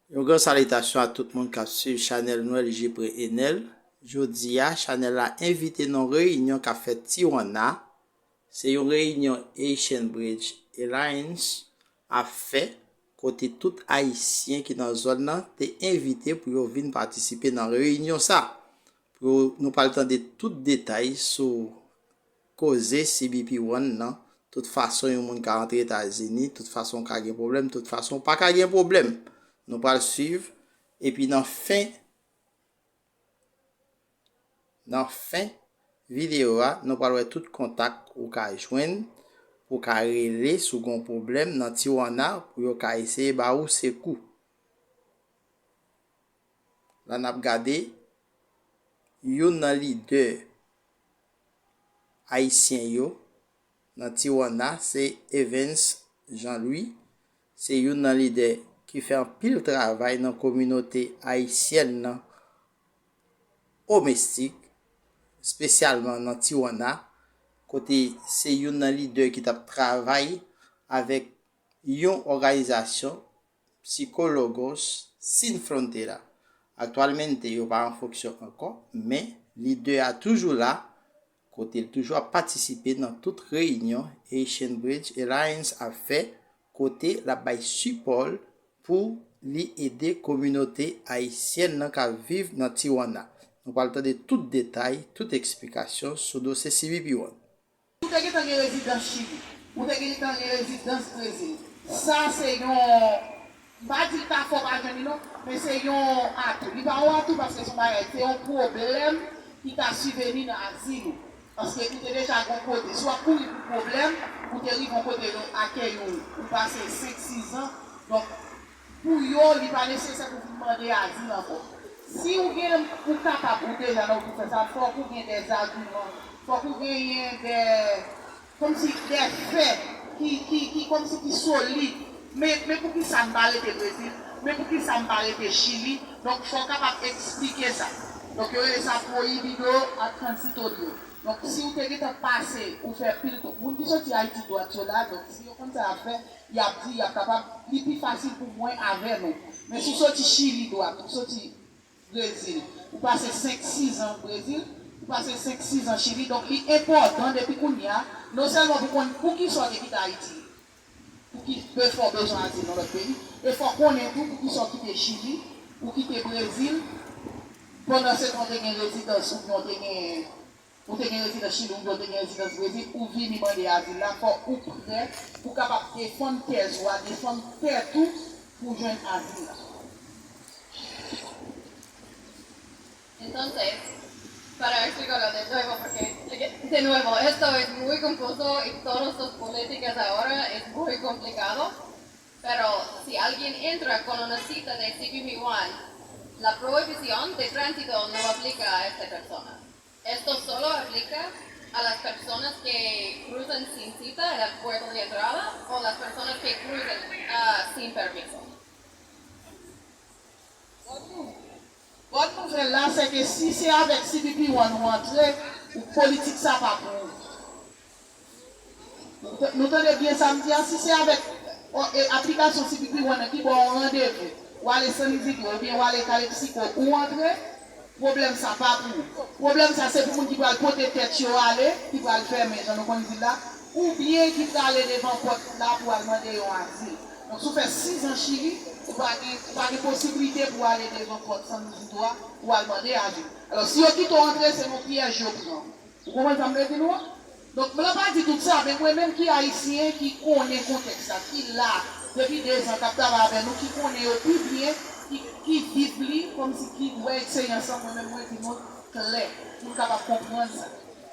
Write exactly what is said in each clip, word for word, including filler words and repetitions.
Yon gran salitasyon a tout moun k ap swiv chanèl nou L J Pre Enèl. Jodi a, chanèl la envite nan reyinyon k ap fèt Tijuana. Se yon reyinyon Haitian Bridge Alliance ap fè, kote tout Ayisyen ki nan zòn nan te envite pou yo vin patisipe nan reyinyon sa. Pou yo, nou pral tande tout detay sou koze C B P One nan. Tout fason yon moun ka antre Etazini, tout fason w ka gen pwoblèm, tout fason w pa ka gen pwoblèm. Nou pral swiv, epi nan fen, nan fen videyo a, nou pral wè tout kontak ou ka jwenn, pou w ka rele si w gen yon pwoblèm nan Tijuana, pou yo ka eseye ba ou sekou. La n ap gade youn nan lidè ayisyen yo nan Tijuana, se Evens Jean Louis. Se youn nan lidè ki fè anpil travay nan kominote ayisyèn nan omestik, espesyalman nan Tijuana, kote se youn nan lidè ki t ap travay avèk yon òganizasyon, Psicólogos Sin Frontera. Aktyalmente, yo pa an fonksyon ankò, men lidè a toujou la, kote l toujou ap patisipe nan tout reyinyon Haitian Bridge Alliance ap fè, kote l ap bay sipò l pou li ede kominote ayisyèn nan k ap viv nan Tijuana. Nou pral tande tout detay, tout eksplikasyon sou dosye C B P One. Ou te gentan gen rezidans Chili. Ou te gentan gen rezidans Brezil. Sa se yon, m pa di l ka fè w pa jwenn li non, men se yon atou. Li pa yon atou paske se yon bagay, se yon pwoblèm ki ka siveni nan azil ou. Paske ou te deja gen yon kote. Si w ap kouri pou pwoblèm, ou te rive yon kote yo akèy ou, ou pase senk, sis an. Donk, pou yo, li pa nesesè pou vin mande azil ankò. Si ou gen, ou kapab, ou deja nan ou fè sa, fòk ou gen dè agiman, fòk ou genyen dè, kòmsi dè fè ki, ki, ki kòmsi ki solid. Men, men poukisa m pa rete Brezil? Men poukisa m pa rete Chili? Donk, fò w kapab eksplike sa. Donk, yo rele sa prohibido transitorio. Donk, si ou te gentan pase, ou fè pil tou. Moun ki soti Ayiti dwat yo la, donk, si yo konn sa y ap fè, y ap di, y ap kapab, li pi fasil pou mwen avè nou. Men si w soti Chili dwat, ou soti Brezil, ou pase senk, sis an Brezil, ou pase senk, sis an Chili, donk li enpòtan depi kounye a, non sèlman pou konn poukisa w te kite Ayiti, pou ki, de fwa w bezwen azil nan lòt peyi, e fò w konnen tou poukisa w kite Chili, ou kite Brezil, pandan se tan w te gen rezidans oubyen w te gen Ou te gen rezidans Chili oubyen w te gen rezidans Brezil, ou vini mande azil la, fò ou prè pou w kapab defann tèz ou a, defann tèt ou pou w jwenn azil la. Entonces, para explicarlo de nuevo, porque de nuevo, esto es muy confuso y todas las políticas ahora es muy complicado, pero si alguien entra con una cita de C B P One, la prohibición de tránsito no aplica a esta persona. Esto solo aplica a las personas que cruzan sin cita en el puerto de entrada o las personas que cruzan, ah, sin permiso. Bòn nouvèl la, se ke si se avèk C B P One ou antre, ou politik sa pa pou ou. Nou t-, nou tande byen sa m di a, si se avèk, o, e, aplikasyon C B P One nan ki ba w yon randevou, w ale San Isidro oubyen w ale Calexico, ou antre, pwoblèm sa pa pou ou. Pwoblèm sa se pou moun ki pral pote tèt yo ale, ki pral fèmen, jan nou konn di l la, oubyen ki prale devan pòt la pou al mande yon azil. Donk, si w fè sis an Chili, ou pa gen, ou pa gen posiblite pou w ale devan pòt San Isidro a pou w al mande azil. Alò, si yo kite w antre, se yon pyèj yo pran. Ou konprann sa m vle di nou an? Donk, m la pa di tout sa, men mwen menm ki ayisyen, ki konnen kontèks la, ki la depi dezan, k ap travay avè nou, ki konnen yo pi byen, ki, ki viv li, kòmsi ki wè eksperyans lan, mwen menm mwen di nou klè, pou n kapab konprann sa.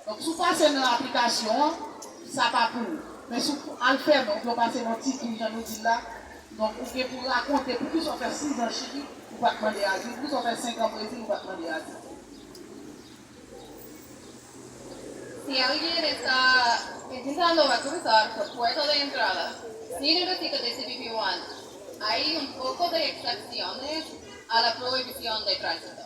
Donk, si w pase nan aplikasyon an, sa pa pou ou. Men si w al fèmen, oubyen w pase nan ti kou, jan nou di l la, donk, ou gen pou rakonte poukisa w fè sis an Chili, ou pa t mande azil, poukisa w fè senk an Brezil, ou pa t mande azil. Si alguien está intentando cruzar por puerta de entrada sin el requisito de C B P One, hay un poco de excepciones a la prohibición de tránsito.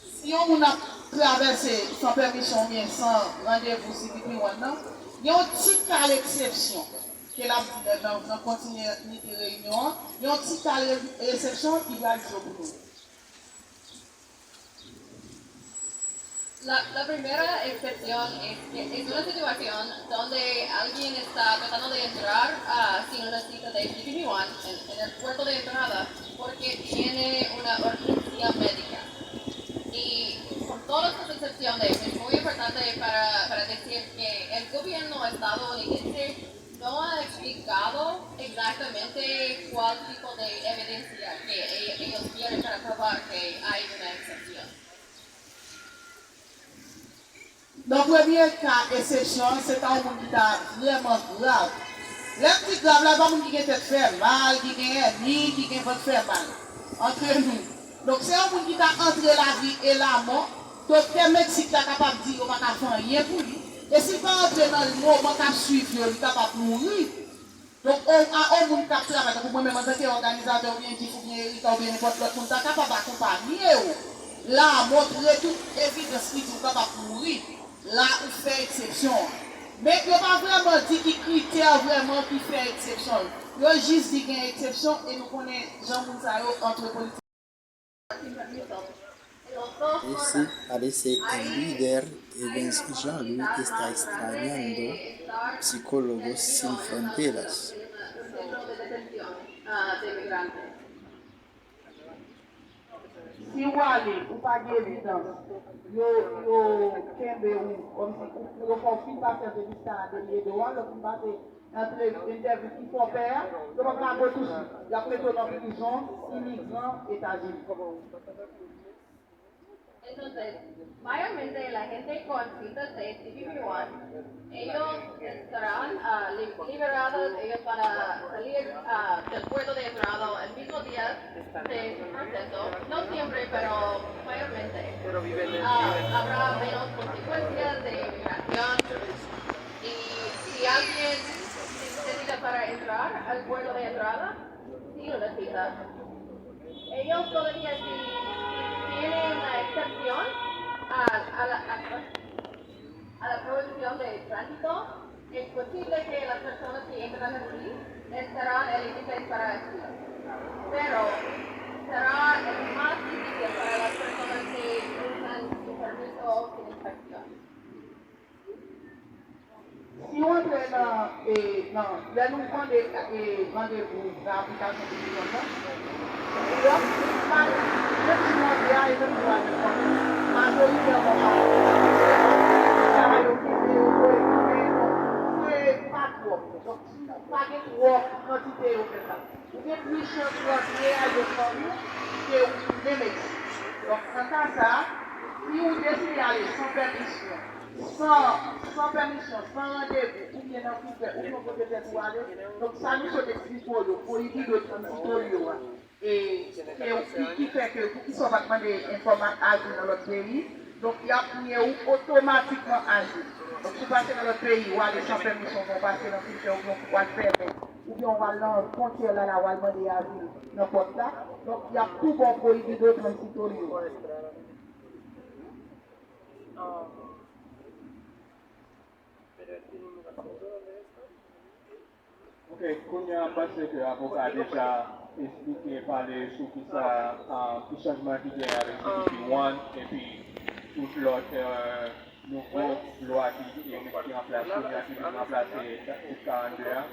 Si yon moun ap travèse san pèmisyon oubyen san randevou C B P One nan, gen yon ti kal eksepsyon. Ke l ap nan, nan kontinyite reyinyon an, yon ti kal re- resepsyon ki pral di yo pou nou. La, la primera excepción es que es una situación donde alguien está tratando de entrar ah, sin una cita de T P P one en, en el puerto de entrada porque tiene una urgencia médica. Y con todas las excepciones, es muy importante para, para decir que el gobierno estadounidense no ha explicado exactamente cuál tipo de evidencia que e- ellos quieren para probar que hay una excepción. Nan premye ka eksepsyon an, se ta yon moun ki ta vrèman grav. Lè m di grav la, e pa moun ki gen tèt fè mal, ki gen èni, ki gen vant fè mal. Antre nou. Donk, se yon moun ki ta antre lavi e lamò. Doktè Meksik la kapab di yo pa ka fè anyen pou li. E si l pa antre nan moman k ap swiv yo, li kapab mouri. Donk, o, a yon moun k ap travay, tankou mwen menm antanke òganizatè oubyen Jif oubyen Erika oubyen nenpòt lòt moun, ta kapab akonpanye w la, montre tout evidans ki di w kapab mouri la, ou fè eksepsyon an. Men yo pa vrèman di ki kritè vrèman ki fè eksepsyon. Yo jis di gen eksepsyon e nou konnen jan moun sa yo antre politik. Ese parece el líder Evans Jean-Louis está extrañando Psicólogos Sin Fronteras. Si w ale, ou pa gen evidans, yo, yo kenbe ou kòmsi ou, yo fè w fin pase entèvi sa a dènye do a, lè w fin pase entèvi ki fè w pè a, yo p ap lage w tousuit. Y ap mete w nan prizon imigran Etazini. Entonces, mayormente la gente con citas de T P P one, ellos estarán ah, li- liberados, ellos van a salir ah, del puerto de entrada el mismo día de su proceso, no siempre, pero mayormente. Ah, habrá menos consecuencias de inmigración y si alguien necesita para entrar al puerto de entrada, sin una cita, ellos todavía si, si tienen la excepción a, a la, a, a la prohibición de tránsito, es posible que las personas que entran aquí estarán elegibles para asilo, pero será más difícil para las personas que usan su permiso sin inspección. Si w antre nan, e, nan, lè nou mande e, randevou nan aplikasyon pou vizaj lan, yo pa menm si w antre a, e menm si w al nan kòmès, majoritèman pa. Sa yo kenbe yo voye tounen, donk, se pa twòp. Donk, si w pa gen twòp kantite yo fè sa. Ou gen plis chans pou w antre a yo fanmi ke ou menm egziste. Donk, nan ka sa a, si ou deside ale san pèmisyon, san, san pèmisyon, san randevou, oubyen nan kouvè, oubyen w pote tèt ou ale, donk sa nou sot eksplike w yo, Prohibido Transitorio a, e, ke, ki, ki fè ke poukisa w pa t mande enfòma azil nan lòt peyi, donk y ap nye ou otomatikman azil. Donk si w pase nan lòt peyi, w ale san pèmisyon, oubyen w pase nan filtè, oubyen w al fèmen, oubyen w al nan fwontyè la, la w al mande azil nan pòt la, donk y ap tou ba w Prohibido Transitorio. Ok, kounye a m panse ke avoka a deja esplike, pale sou kisa, ki chanjman ki genyen avèk C P P one epi tout lòt nouvo lwa ki ki an plas kounye a ki vin ranplase Tit karannde a.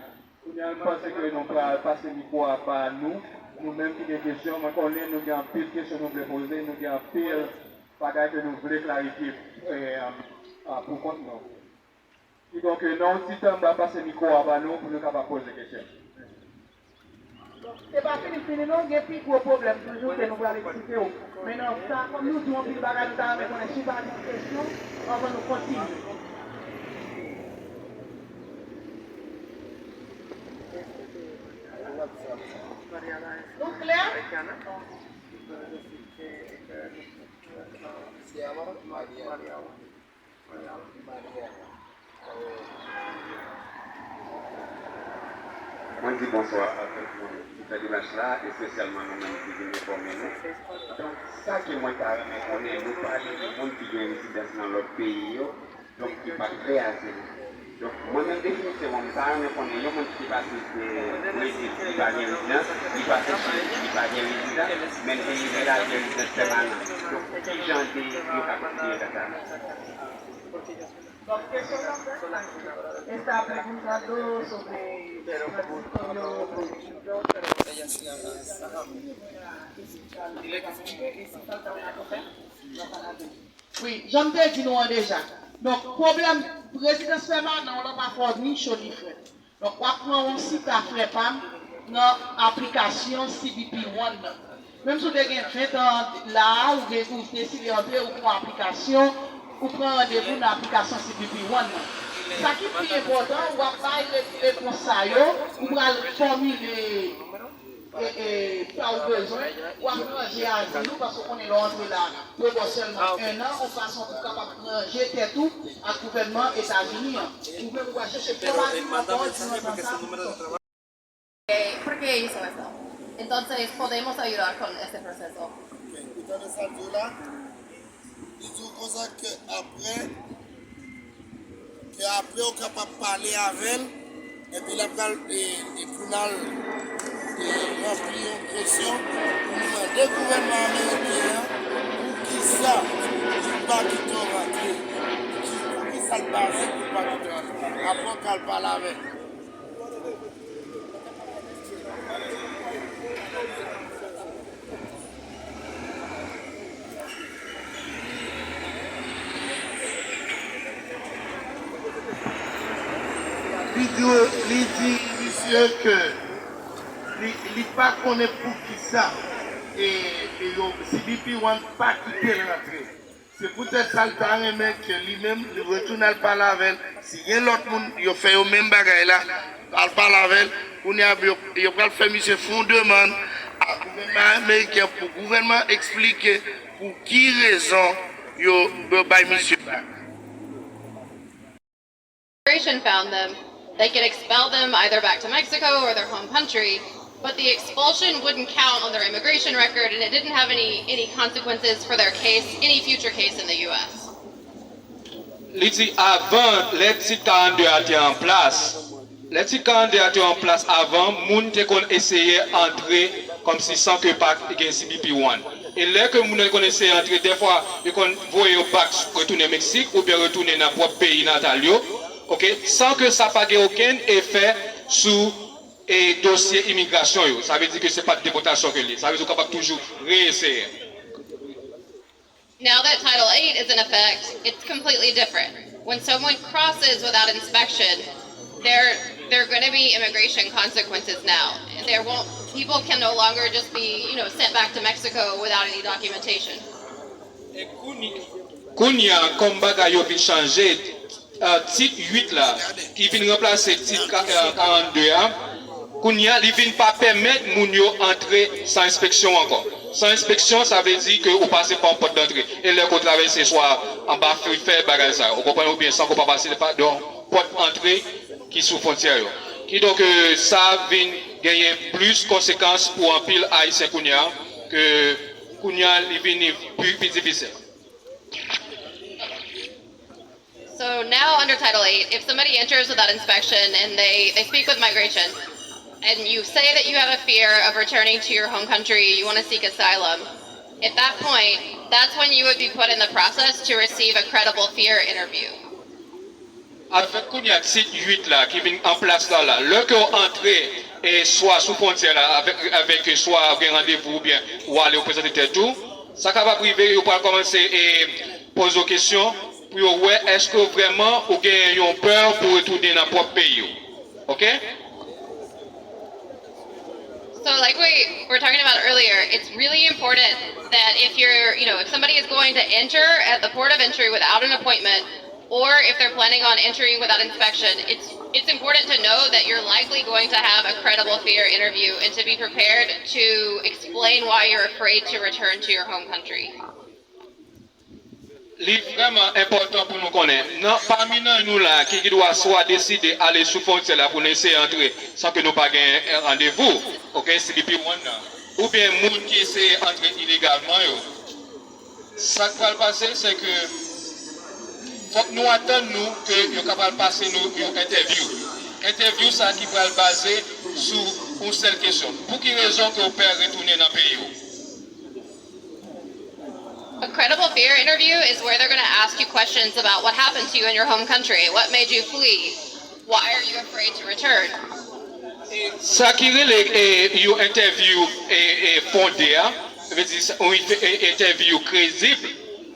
Kounye a m panse ke nou pral pase mikwo a ba nou, nou menm ki gen kesyon. Mwen konnen nou gen anpil kesyon nou vle poze, nou gen anpil bagay ke nou vle klarifye poukont nou. Kidonk, nan yon ti tan, m pral pase mikwo a ba nou pou nou kapab poze kesyon. Se pa fini fini non, gen pi gwo pwoblèm toujou ke nou pral eksplike w. Men nan sa, kòm nou di w anpil bagay, nou ta renmen konnen si w pa gen kesyon anvan nou kontinye. Nou klè? Mwen di bonswa a tout moun ki fè demach la, espesyalman nou menm ki vin enfòme nou. Donk, sa ke mwen ta renmen konnen, nou pale de moun ki gen rezidans nan lòt peyi yo, donk ki pa t fè azil. Donk, mwen menm definisyon mwen, m ta renmen konnen yon moun ki te pase Brezil, li pa gen rezidans, li pase Chili, li pa gen rezidans, men l te rive la, gen rezidans pèmanan. Donk, ki jan de yo ka konsidere sa? Está perguntando sobre transitorio. Wi, jan m te di nou an deja. Donk, pwoblèm rezidans pèmanan w lan pa fè w ni cho ni frèt. Donk, w ap pran yon sita, frè pa m, nan aplikasyon C B P One nan. Menm si w te gen ven tan la a, ou gen, ou deside antre, ou pran aplikasyon, ou pran randevou nan aplikasyon C B P One nan. Sa ki pi enpòtan, w ap bay re-, repons sa yo, ou pral fòmile e, e, sa ou bezwen, w ap ranje azil ou, paske w konnen lè w antre la, yo ba w sèlman en an, yon fason pou w kapab ranje tèt ou ak gouvènman Etazini an. Ou menm ou pral chèche fòm agiman pa w di nan sans sa. ¿Por qué hizo esto? Entonces, podemos ayudar con este proceso. Ok, ou tande sa l di w la? Li di w konsa ke apre, ke apre ou kapab pale avè l, epi l ap pral, e, e, pou n al, e, ranpli yon kesyon pou nou mande gouvènman ameriken an poukisa li pa kite w rantre. Ki, poukisa l baze pou l pa kite w rantre. Apre w ka al pale avè l. Li di, li di misye ke li, li pa konnen poukisa e, e yo, C B P One pa kite l rantre. Se poutèt sa l ta renmen ke li menm, li retounen al pale avè l. Si gen lòt moun, yo fè yo menm bagay la, al pale avè l. Kounye a, yo, yo pral fè misye fè yon demann a gouvènman ameriken pou gouvènman eksplike pou ki rezon yo, yo bay misye bak. Immigration found them, they could expel them either back to Mexico or their home country, but the expulsion wouldn't count on their immigration record and it didn't have any, any consequences for their case, any future case in the U S. Li di avan, lè Tit karannde a te an plas, lè Tit karannde a te an plas avan, moun te konn eseye antre kòmsi san ke pa gen C B P One. E lè ke moun nan konn eseye antre, dèfwa, yo konn voye yo bak retounen Meksik oubyen retounen nan pwòp peyi natal yo, oke, san ke sa pa gen okenn efè sou, e, dosye imigrasyon yo. Sa vle di ke se pa depòtasyon ke li ye. Sa vle di ou kapab toujou reeseye. Now that Title eight is in effect, it's completely different. When someone crosses without inspection, there, there are going to be immigration consequences now. There won't, people can no longer just be, you know, sent back to Mexico without any documentation. Kounye a, kòm bagay yo vin chanje, e, Tit uit la, ki vin ranplase Tit ka-, e, karannde a, kounye a, li vin pa pèmèt moun yo antre san enspeksyon ankò. San enspeksyon, sa vle di ke ou pase pa yon pòt dantre. E lè ke w travèse swa anba fè, bagay sa yo, ou konprann, oubyen san ke w pa pase pa yon pòt antre ki sou fwontyè yo. Kidonk, e, sa vin genyen plis konsekans pou anpil Ayisyen kounye a, ke kounye a, li vini pi, pi difisil. So now under Title eight, if somebody enters without inspection and they, they speak with migration, and you say that you have a fear of returning to your home country, you want to seek asylum, at that point, that's when you would be put in the process to receive a credible fear interview. Avèk kounye a Tit uit la ki vin an plas la la, lè ke w antre, e, swa sou fwontyè la avèk, avèk, e, swa w gen randevou oubyen w ale w prezante tèt ou, sa kapab rive yo pral kòmanse, e, poze w kesyon pou yo wè èske vrèman ou gen yon pè pou retounen nan pwòp peyi w. Oke? So, like we were talking about earlier, it's really important that if you're, you know, if somebody is going to enter at the port of entry without an appointment, or if they're planning on entering without inspection, it's, it's important to know that you're likely going to have a credible fear interview and to be prepared to explain why you're afraid to return to your home country. Li vrèman enpòtan pou nou konnen, nan, pami nan nou la ki gen dwa swa deside ale sou fwontyè la pou nou eseye antre san ke nou pa gen randevou, oke, C B P One nan, oubyen moun ki eseye antre ilegalman yo. Sa k pral pase, se ke Fòk nou atann nou ke yo ka pral pase nou yon entèvyou. Entèvyou sa ki pral baze sou yon sèl kesyon. Pou ki rezon ke w pè retounen nan peyi w? A credible fear interview is where they're going to ask you questions about what happened to you in your home country. What made you flee? Why are you afraid to return? Sa ki rele e, yon entèvyou e, e, fonde a, vle di sa, yon enfe- e, entèvyou kredib.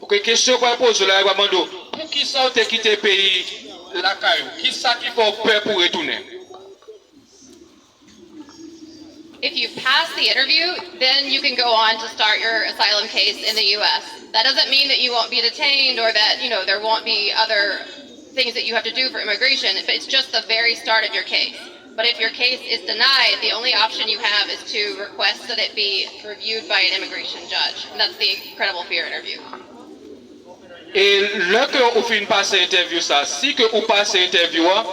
Oke, kesyon yo pral poze w la, yo pral mande w, poukisa w te kite peyi lakay ou? Kisa ki fè w pè pou w retounen? If you pass the interview, then you can go on to start your asylum case in the U S. That doesn't mean that you won't be detained or that, you know, there won't be other things that you have to do for immigration, but it's just the very start of your case. But if your case is denied, the only option you have is to request that it be reviewed by an immigration judge. And that's the credible fear interview. E lè ke ou fin pase entèvyou sa, si ke ou pase entèvyou a,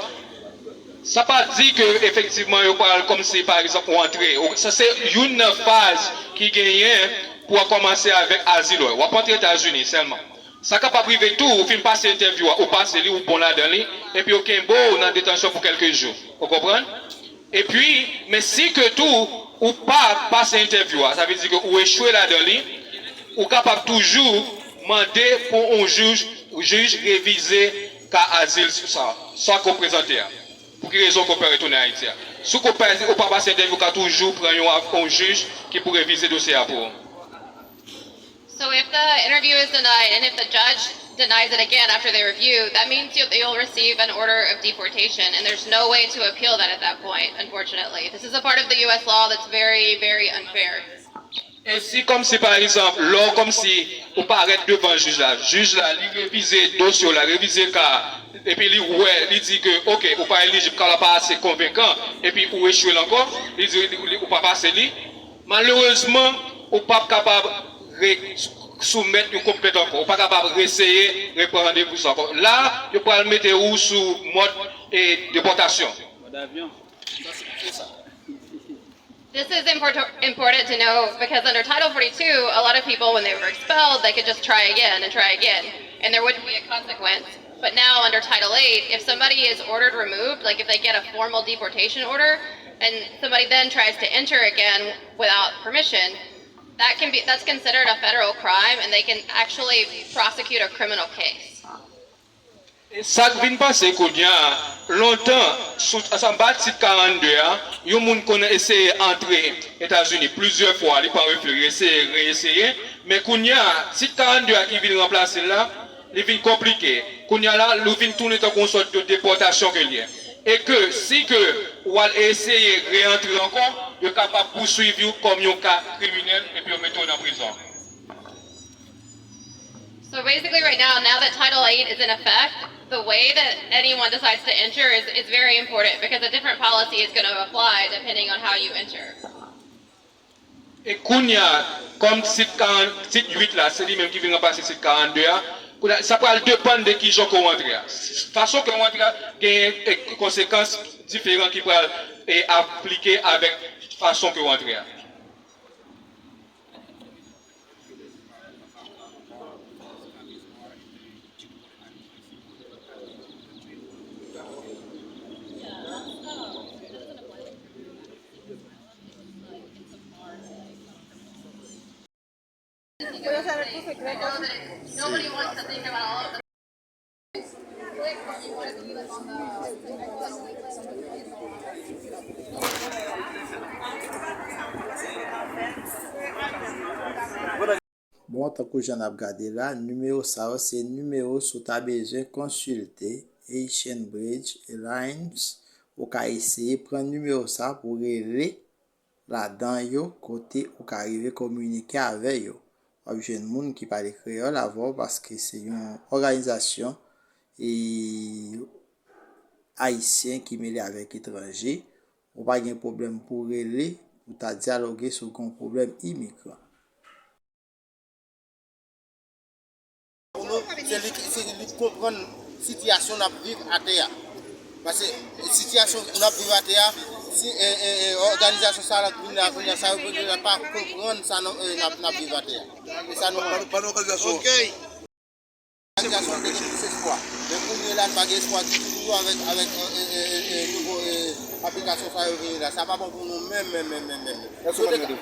sa pa di ke efektivman yo pral kòmsi pa egzanp ou antre. Ou- Sa se youn nan faz ki genyen pou w kòmanse avèk azil ou. W ap antre Etazini sèlman. Sa kapab rive tou, ou fin pase entèvyou a, ou pase li, ou bon ladan li, epi yo kenbe w nan detansyon pou kèlke jou. Ou konprann? Epi, men si ke tou ou pa pase entèvyou a, sa vle di ke ou echwe ladan li, ou kapab toujou mande pou yon jij, jij revize ka azil sa, sa ke w prezante a. Pou ki rezon ke w pè retounen Ayiti a? Si ke w pa, ou pa pase entèvyou, ou ka toujou pran yon, yon jij ki pou revize dosye a pou ou. So if the interview is denied and if the judge denies it again after the review, that means you'll, you'll receive an order of deportation, and there's no way to appeal that at that point, unfortunately. This is a part of the U S law that's very, very unfair. E si kòmsi pa egzanp, lè w kòmsi ou parèt devan jij la, jij la li revize dosye w la, revize ka a, epi li wè, li di ke oke, ou pa elijib, ka w la pa ase konvenkan, epi ou echwe l ankò, li di li- ou pa pase li, malerezman, ou p ap kapab re- soumèt yon konplent ankò. Ou pa kapab reseye repran randevou sa ankò. La, yo pral mete ou sou mòd e depòtasyon. This is important, important to know because under Title forty-two, a lot of people, when they were expelled, they could just try again and try again, and there wouldn't be a consequence. But now, under Title eight, if somebody is ordered removed, like if they get a formal deportation order, and somebody then tries to enter again without permission, that can be that's considered a federal crime, and they can actually prosecute a criminal case. E sa k vin pase kounye a, lontan, sou, ansanm ba tit karannde a, yon moun konn eseye antre Etazini plizyè fwa, li pran refi, li eseye, reeseye, men kounye a, tit karannde a ki vin ranplase l la, li vin konplike. Kounye a la, li vin tounen tankou yon sòt de depòtasyon ke l ye. E ke, si ke w al eseye reantre ankò, yo kapab pouswiv ou kòm yon ka kriminèl epi yo mete w nan prizon. So basically, right now, now that Title eight is in effect, the way that anyone decides to enter is, is very important because a different policy is going to apply depending on how you enter. E kounye a, kòm tit karant, tit uit la, se li menm ki vin ranplase tit karannde a, kounye a, sa pral depann de kijan ke w antre a. Fason ke w antre a, genyen e, konsekans diferan ki pral e, aplike avèk fason ke w antre a. Bon, tankou jan n ap gade la, nimewo sa yo se nimewo si w ta bezwen konsilte Haitian Bridge Alliance, ou ka eseye pran nimewo sa pou rele ladan yo kote ou ka rive kominike avè yo. W ap jwenn moun ki pale kreyòl avè w paske se yon òganizasyon e ayisyen ki mele avèk etranje. Ou pa gen pwoblèm pou w rele pou w ta dyaloge si w gen yon pwoblèm imigran. Pou nou, se li, se li k konprann sitiyasyon n ap viv atè a. Paske sitiyasyon n ap viv atè a, si e, e, e, òganizasyon sa la k vin la kounye a, sa yo vle la pa konprann sa n, e, n ap, n ap viv atè a. E sa nou mande. Ban nou òganizasyon. Aplikasyon te gen plis espwa. Men kounye la, n pa gen espwa ditou, ditou avèk, avèk e, e, e, e, nouvo e, aplikasyon sa yo vini la. Sa pa bon pou nou menm, menm, menm, menm, menm. Èske w konn randevou?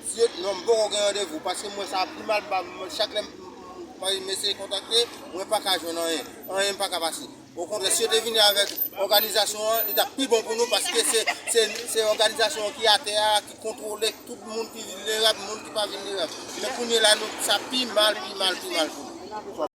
Si yo, non, m poko gen randevou, paske mwen sa pi mal ba m, chak lè m, m, m, m eseye kontakte, mwen pa ka jwenn anyen. Anyen m pa ka pase. Okontrè, si yo te vini avèk òganizasyon an, li t ap pi bon pou nou, paske se, se, se òganizasyon an ki atè a, ki kontwole tout moun ki vilnerab, moun ki pa vilnerab. Men kounye la, nou, sa pi mal, pi mal, pi mal pou nou.